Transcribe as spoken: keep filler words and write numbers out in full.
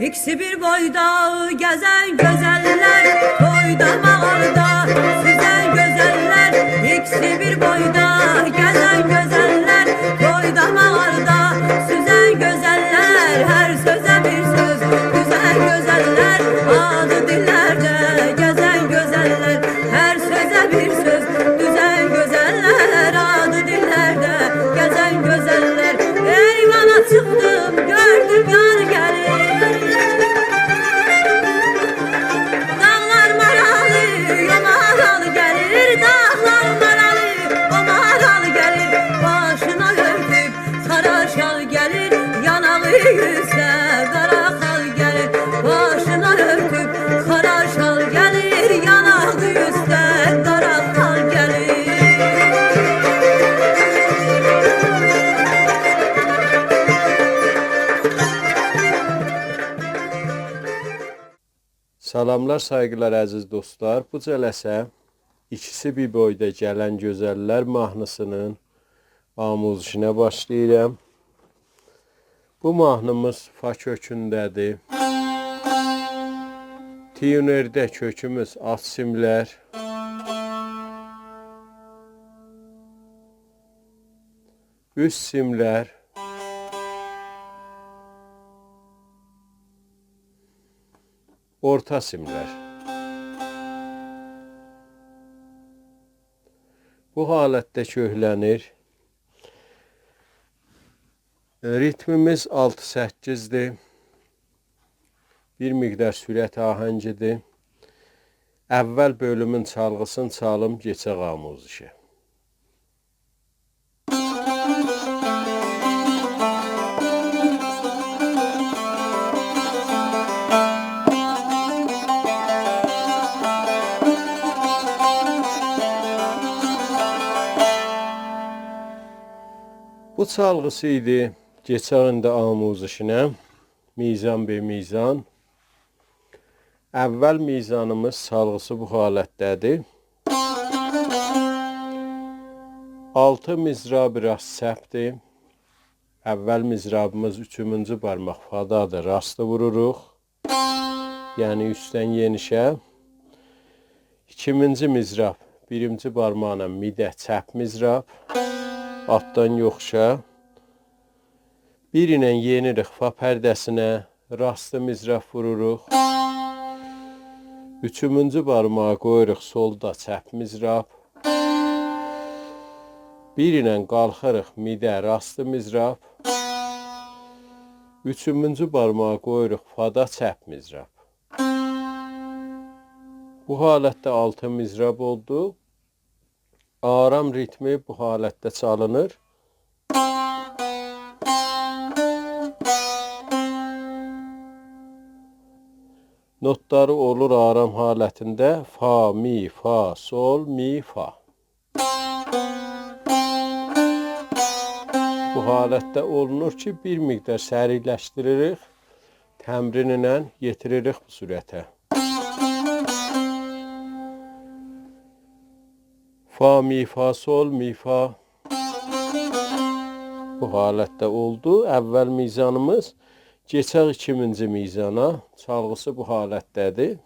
ایکیسی بیر بویدا گزن گؤزللر، تویدا ماغاردا سوزن گؤزللر. ایکیسی بیر بویدا گزن گؤزللر، تویدا ماغاردا سوزن گؤزللر. هر سؤزه بیر سؤز دوزن گؤزللر، آدی دیللرده گزن گؤزللر. هر سؤزه بیر سؤز دوزن گؤزللر، آدی دیللرده گزن گؤزللر. ایوانا چیخدیم، گؤردوم یار گلیر. داغلار مارالی، او مارال گلیر. داغلار مارالی، او مارال گلیر. باشینا اؤرتوب قارا شال گلیر، یاناغی اوسته قارا خال گلیر. باشینا اؤرتوب قارا شال گلیر، یاناغی اوسته قارا خال گلیر. سلاملار، سایغیلار، عزیز دوستلار. بو جلسه ایکیسی بیر بویدا گلن گؤزللر ماهنی‌سینین آموزشینه باشلاییرام. بو ماهنیمیز فا کؤکونده‌دیر. تیونرده کؤکوموز آلت سیملر. اوست سیملر. اورتا سیملر. بو حالتده کؤکلنیر. ریتمیمیز آلتی سککیزدیر. بیر مقدار سرعت آهنگیدیر. اول بؤلومون چالغی‌سینی چالیم، کئچک آموزشه. بو چالغی‌سی ایدی. کئچک ایندی آموزشینه. میزان به میزان. اول میزانیمیز چالغی‌سی بو حالتده‌دیر. آلتی مضراب راست چپدیر. اول مضرابیمیز اوچومونجو بارماق فادادیر، راستی ووروروق. یعنی اوستدن یئنیشه. ایکیمینجی مضراب، بیرینجی بارماقلا می‌ده، چپ مضراب. آلتدان یوخوشا. بیر ایله یئنیریک فا پرده‌سینه، راستی مضراب ووروروق. اوچومونجو بارماغی قویوروق سولدا، چپ مضراب. بیر ایله قالخیریق می‌ده، راستی مضراب. اوچومونجو بارماغی قویوروق فادا، چپ مضراب. بو حالتده آلتی مضراب اولدو. آرام ریتمی بو حالتده چالینیر. نوتلاری اولور آرام حالتینده: فا، می، فا، سول، می، فا. بو حالتده اولونور کی، بیر مقدار سریعلشدیریریک، تمرین ایله یئتیریریک بو سرعته. فا، می، فا، سول، می، فا. بو حالتده اولدو اول میزانیمیز. کئچک ایکیمینجی میزانا. چالغی‌سی بو حالتده‌دیر.